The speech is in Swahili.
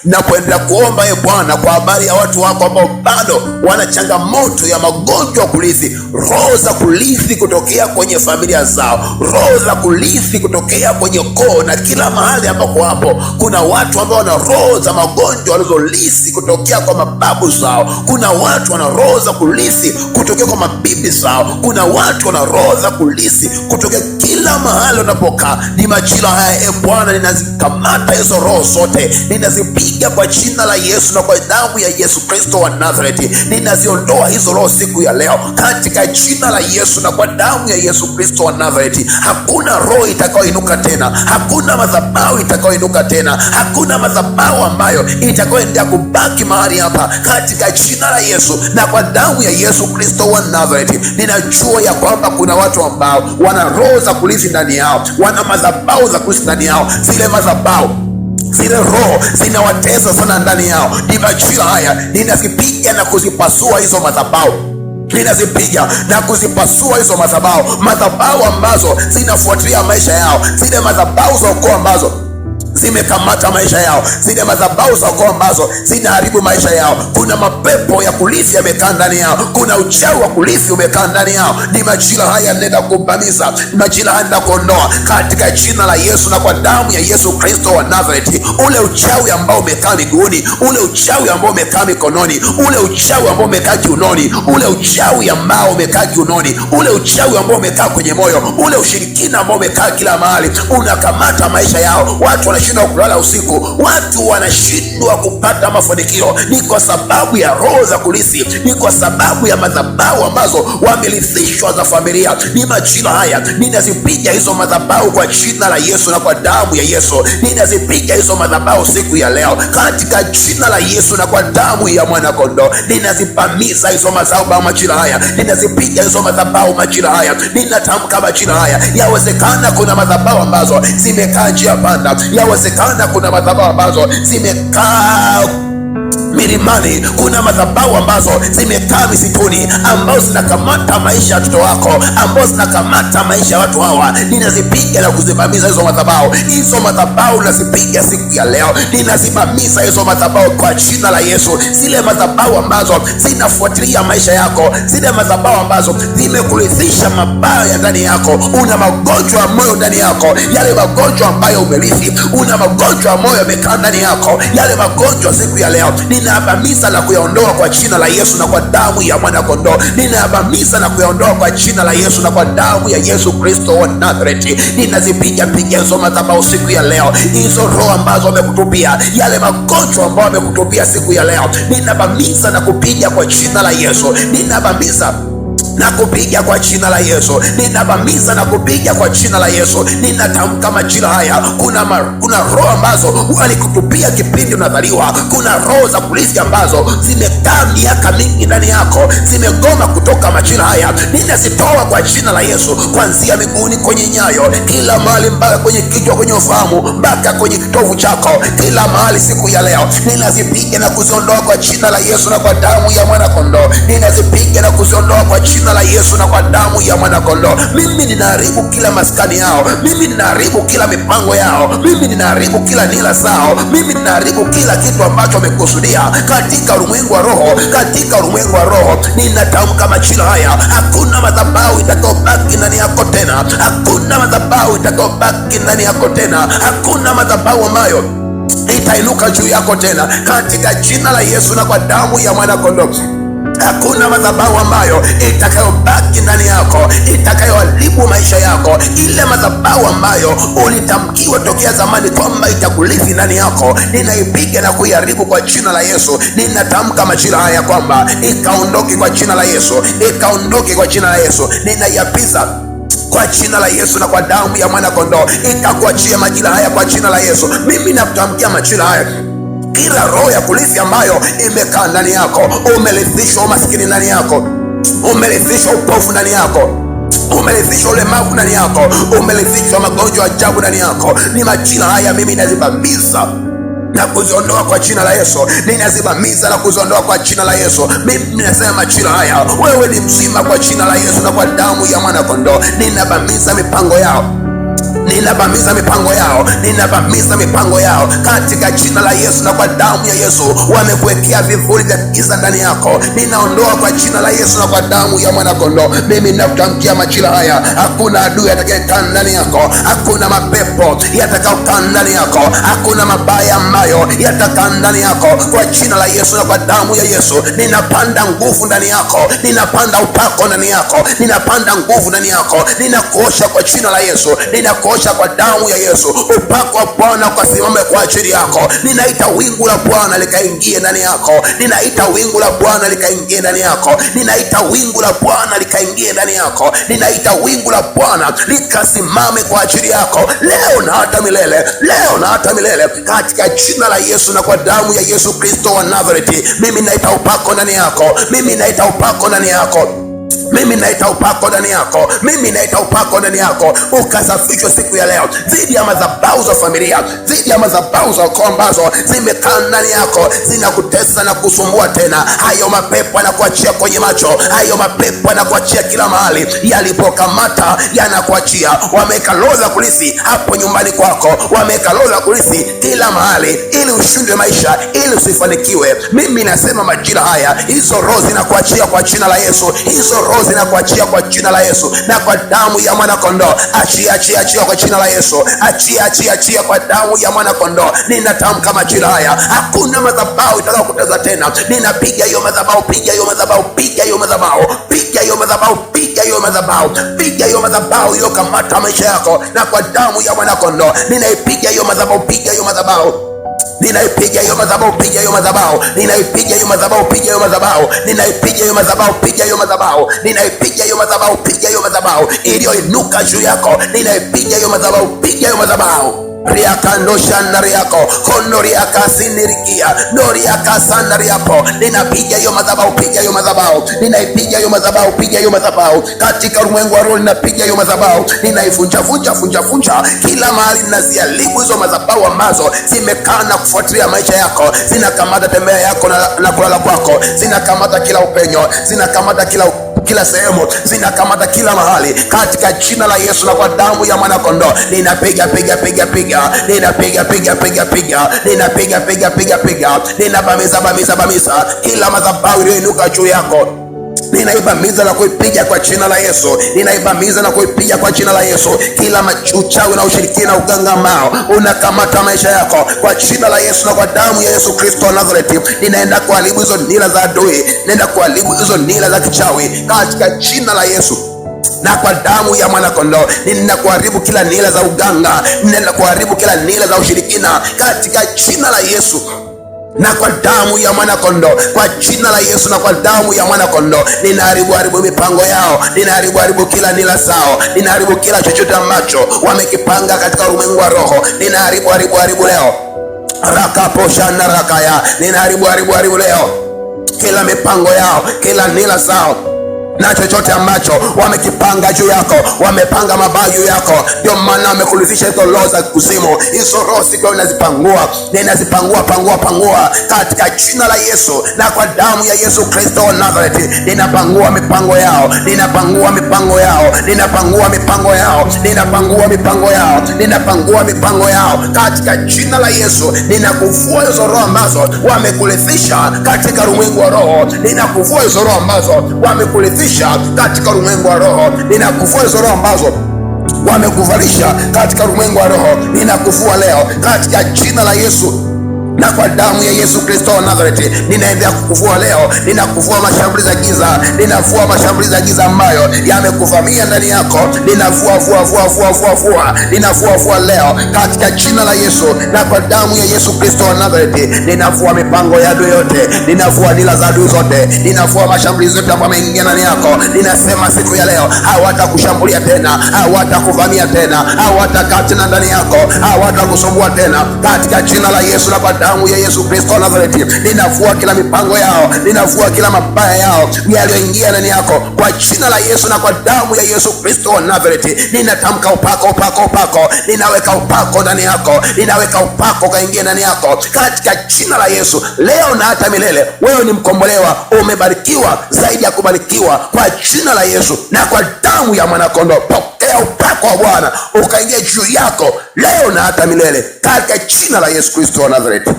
Napoendelea kuomba, e Bwana, kwa habari ya watu wako ambao bado wana changamoto ya magonjwa kurithi, roho za kurithi kutokea kwenye familia zao, roho za kurithi kutokea kwenye koo na kila mahali ambako wapo. Kuna watu ambao wana roho za magonjwa walizolisi kutokea kwa mababu zao. Kuna watu wana roho za kulisi kutokea kwa mabibi zao. Kuna watu wana roho za kulisi kutokea kila mahali wanapokaa. Ni majira haya, e Bwana, ninazikamata hizo roho zote, ninazipiga kwa jina la Yesu na kwa damu ya Yesu Kristo wa Nazareti. Ninaziondoa hizo roho siku ya leo katika jina la Yesu na kwa damu ya Yesu Kristo wa Nazareti. Hakuna roho itakayoinuka tena, hakuna madhabahu itakayoinuka tena, hakuna madhabahu ambayo itakayoendelea kubaki mahali hapa katika jina la Yesu na kwa damu ya Yesu Kristo wa Nazareti. Ninajua ya kwamba kuna watu ambao wana roho za kulithi ndani yao, wana madhabahu za kulithi ndani yao, zile madhabahu zile roho zinawatesa sana ndani yao. Ni majira haya ninazipiga na kuzipasua hizo madhabahu ninazipiga na kuzipasua hizo madhabahu, madhabahu ambazo zinafuatilia maisha yao, zile madhabahu za ukoo ambazo zimekamata maisha yao, zile madhabahu za ukoo ambazo zinaharibu maisha yao. Kuna mapepo ya kurithi yamekaa ndani yao, kuna uchawi wa kurithi umekaa ndani yao. Ni majira haya nenda kubamiza, majira haya nenda kuondoa katika jina la Yesu na kwa damu ya Yesu Kristo wa Nazareti, ule uchawi ambao umekaa miguuni, ule uchawi ambao umekaa mikononi, ule uchawi ambao umekaa kiunoni, ule uchawi ambao umekaa kiunoni, ule uchawi ambao umekaa kwenye moyo, ule ushirikina ambao umekaa kila mahali, unakamata maisha yao. Watu wanashindwa kulala usiku, watu wanashindwa kupata mafanikio. Ni kwa sababu ya roho za kulisi, ni kwa sababu ya madhabahu ambazo wamerithishwa za familia. Ni majira haya ninazipiga hizo madhabahu kwa jina la Yesu na kwa damu ya Yesu. Ninazipiga hizo madhabahu siku ya leo katika jina la Yesu na kwa damu ya mwanakondoo. Ninazipamiza hizo madhabahu majira haya, ninazipiga hizo madhabahu majira haya, ninatamka majira haya. Yawezekana kuna madhabahu ambazo zimekaa njia panda, yawezekana kuna madhabahu ambazo zimekaa milimani, kuna madhabahu ambazo zimekaa misituni, ambazo zinakamata maisha ya watoto wako, ambazo zinakamata maisha ya watu hawa. Ninazipiga na kuzivamiza hizo madhabahu, hizo madhabahu nazipiga siku ya leo, ninazivamiza hizo madhabahu kwa jina la Yesu. Zile madhabahu ambazo zinafuatilia maisha yako, zile madhabahu ambazo zimekurithisha mabaya ya ndani yako. Una magonjwa ya moyo ndani yako, yale magonjwa ambayo umerithi, una magonjwa ya moyo yamekaa ndani yako, yale magonjwa siku ya leo ninaabamiza na kuyaondoa kwa jina la Yesu na kwa damu ya mwana kondoo. Ninaabamiza na kuyaondoa kwa jina la Yesu na kwa damu ya Yesu Kristo wa Nazareti. Ninazipiga piga hizo madhabahu siku ya leo, hizo roho ambazo wamekutupia, yale magonjwa ambayo wamekutupia siku ya leo, ninabamiza na kupiga kwa jina la Yesu. Ninabamiza na kupiga kwa jina la Yesu, ninabamiza na kupiga kwa jina la Yesu. Ninatamka majira haya, kuna roho ambazo walikutupia kipindi unadhaliwa. Kuna roho za kurithi ambazo zimekaa miaka mingi ndani yako, zimegoma kutoka majira haya, ninazitoa kwa jina la Yesu, kuanzia miguuni, kwenye nyayo, kila mahali, mpaka kwenye kichwa, kwenye ufahamu, mpaka kwenye kitovu chako, kila mahali siku ya leo ninazipiga na kuziondoa kwa jina la Yesu na kwa damu ya mwana kondoo. Ninazipiga na kuziondoa kwa jina la Yesu na kwa damu ya mwana kondoo. Mimi ninaharibu kila maskani yao, mimi ninaharibu kila mipango yao, mimi ninaharibu kila nila zao, mimi ninaharibu kila kitu ambacho wamekusudia katika ulimwengu wa roho. Katika ulimwengu wa roho ninatamka majira haya, hakuna madhabahu itakayobaki ndani yako tena, hakuna madhabahu itakayobaki ndani yako tena, hakuna madhabahu ambayo itainuka juu yako tena, katika jina la Yesu na kwa damu ya mwana kondoo. Hakuna madhabahu ambayo itakayobaki ndani yako itakayoharibu maisha yako. Ile madhabahu ambayo ulitamkiwa tokea zamani kwamba itakulithi ndani yako, ninaipiga na kuiharibu kwa jina la Yesu. Ninatamka majira haya kwamba ikaondoke kwa jina la Yesu, ikaondoke kwa jina la Yesu. Ninaiapiza kwa jina la Yesu na kwa damu ya mwana kondoo, ikakuachia majira haya kwa jina la Yesu. Mimi nakutamkia majira haya, kila roho ya kurithi ambayo imekaa ndani yako, umerithishwa umasikini ndani yako, umerithishwa upofu ndani yako, umerithishwa ulemavu ndani yako, umerithishwa magonjwa ajabu ndani yako, ni majira haya mimi nazibamiza na kuziondoa kwa jina la Yesu. Ninazibamiza na kuziondoa kwa jina la Yesu. Mimi ninasema majira haya, wewe ni mzima kwa jina la Yesu na kwa damu ya mwana kondoo. Ninabamiza mipango yao, Ninabamiza mipango yao, ninabamiza mipango yao katika jina la Yesu na kwa damu ya Yesu. Wamekuwekea vivuli vya giza ndani yako, ninaondoa kwa jina la Yesu na kwa damu ya mwanakondoo. Mimi ninakutamkia majira haya, hakuna adui atakayekaa ndani yako, hakuna mapepo yatakayokaa ndani yako, hakuna mabaya ambayo yatakaa ndani yako, kwa jina la Yesu na kwa damu ya Yesu. Ninapanda nguvu ndani yako, ninapanda upako ndani yako, ninapanda nguvu ndani yako, ninakuosha kwa jina la Yesu, ninakuosha kwa damu ya Yesu. Upako wa Bwana ukasimame kwa ajili yako. Ninaita wingu la Bwana likaingie ndani yako, ninaita wingu la Bwana likaingie ndani yako, ninaita wingu la Bwana likaingie ndani yako, ninaita wingu la Bwana likasimame kwa ajili yako leo na hata milele, leo na hata milele, katika jina la Yesu na kwa damu ya Yesu Kristo wa Nazareti. Mimi naita upako ndani yako, mimi naita upako ndani yako, mimi naita upako ndani yako, mimi naita upako ndani yako, ukasafishwe siku ya leo dhidi ya madhabahu za familia, dhidi ya madhabahu za ukoo ambazo zimekaa ndani yako zinakutesa na kusumbua tena. Hayo mapepo yanakuachia kwenye macho, hayo mapepo yanakuachia kila mahali, yalipokamata yanakuachia. Wameweka roho za kulisi hapo nyumbani kwako, wameweka roho za kulisi kila mahali, ili ushindwe maisha, ili usifanikiwe. Mimi nasema majira haya, hizo roho zinakuachia kwa jina la Yesu, hizo roho zinakuachia kwa jina la Yesu na kwa damu ya mwana kondoo. Achia, achia, achia kwa jina la Yesu, achia, achia, achia kwa damu ya mwana kondoo. Ninatamka majira haya, hakuna madhabahu itakayokuteza tena. Ninapiga hiyo madhabahu, piga hiyo madhabahu, piga hiyo madhabahu, piga hiyo madhabahu, piga hiyo madhabahu, piga hiyo madhabahu iliyokamata maisha yako, na kwa damu ya mwana kondoo ninaipiga hiyo madhabahu, piga hiyo madhabahu, ninaipiga hiyo madhabahu, piga hiyo madhabahu, ninaipiga hiyo madhabahu, piga hiyo madhabahu, ninaipiga hiyo madhabahu, piga hiyo madhabahu, ninaipiga hiyo madhabahu, piga hiyo madhabahu iliyoinuka juu yako, ninaipiga hiyo madhabahu, piga hiyo madhabahu riakandoshanariako konoriakasinirikia noriakasanariapo, ninapiga hiyo madhabahu, piga hiyo madhabahu, ninaipiga hiyo madhabahu, piga hiyo madhabahu katika ulimwengu wa roho, ninapiga hiyo madhabahu, ninaivunja vunja vunja vunja kila mahali, ninaziharibu hizo madhabahu ambazo zimekaa na kufuatilia maisha yako, zinakamata tembea yako na kulala kwako, zinakamata kila upenyo, zinakamata kila sehemu, zinakamata kila mahali, katika jina la Yesu na kwa damu ya mwana kondoo, ninapiga piga piga piga, ninapiga piga piga piga, ninapiga piga piga piga, ninabamiza bamiza bamiza kila madhabahu iliyoinuka juu yako, ninaibamiza na kuipiga kwa jina la Yesu, ninaibamiza na kuipiga kwa jina la Yesu. Kila uchawi na ushirikina, uganga ambao unakamata maisha yako kwa jina la Yesu na kwa damu ya Yesu Kristo wa Nazareti, ninaenda kuharibu hizo nila za adui, ninaenda kuharibu hizo nila za kichawi katika jina la Yesu na kwa damu ya mwana kondoo. Ninaenda kuharibu kila nila za uganga, ninaenda kuharibu kila nila za ushirikina katika jina la Yesu na kwa damu ya mwana kondoo, kwa jina la Yesu na kwa damu ya mwana kondoo, ninaharibu haribu mipango yao, ninaharibu haribu kila nila zao, ninaharibu kila chochote ambacho wamekipanga katika ulimwengu wa roho, ninaharibu haribu haribu leo rakaposhana rakaya, ninaharibu haribu haribu leo kila mipango yao, kila nila zao na chochote ambacho wamekipanga juu yako, wamepanga mabaya juu yako. Ndio maana wamekulizisha hizo roho za kuzimu. Hizo roho siku ninazipangua, ninazipangua pangua pangua katika jina la Yesu na kwa damu ya Yesu Kristo wa Nazareti. Ninapangua mipango yao, ninapangua mipango yao, ninapangua mipango yao, ninapangua mipango yao, ninapangua mipango yao katika jina la Yesu. Ninakuvua hizo roho ambazo wamekulithisha katika ulimwengu wa roho, ninakuvua hizo roho ambazo wamekulithisha katika ulimwengu wa roho, ninakuvua hizo roho ambazo wamekuvalisha katika ulimwengu wa roho, ninakuvua leo katika jina la Yesu na kwa damu ya Yesu Kristo wa Nazareti. Ninaendelea kukuvua leo, ninakuvua mashambulizi ya giza, ninavua mashambulizi ya giza ambayo yamekuvamia ndani yako, ninavua vua vua vua vua vua, ninavua vua leo katika jina la Yesu na kwa damu ya Yesu Kristo wa Nazareti. Ninavua mipango ya adui yote, ninavua nila za adui zote, ninavua mashambulizi yote ambayo yameingia ndani yako. Ninasema siku ya leo hawatakushambulia tena, hawatakuvamia tena, hawatakaa tena ndani yako, hawatakusumbua tena katika jina la Yesu na kwa damu ya Yesu Kristo wa Nazareti. Ninavua kila mipango yao, ninavua kila mabaya yao yaliyoingia ndani yako kwa jina la Yesu na kwa damu ya Yesu Kristo wa Nazareti. Ninatamka upako, upako, upako, ninaweka upako ndani yako, ninaweka upako kaingia ndani yako katika jina la Yesu, leo na hata milele. Wewe ni mkombolewa, umebarikiwa zaidi ya kubarikiwa kwa jina la Yesu na kwa damu damu ya mwanakondoo. Pokea upako wa Bwana ukaingia juu yako leo na hata milele, katika jina la Yesu Kristo wa Nazareti.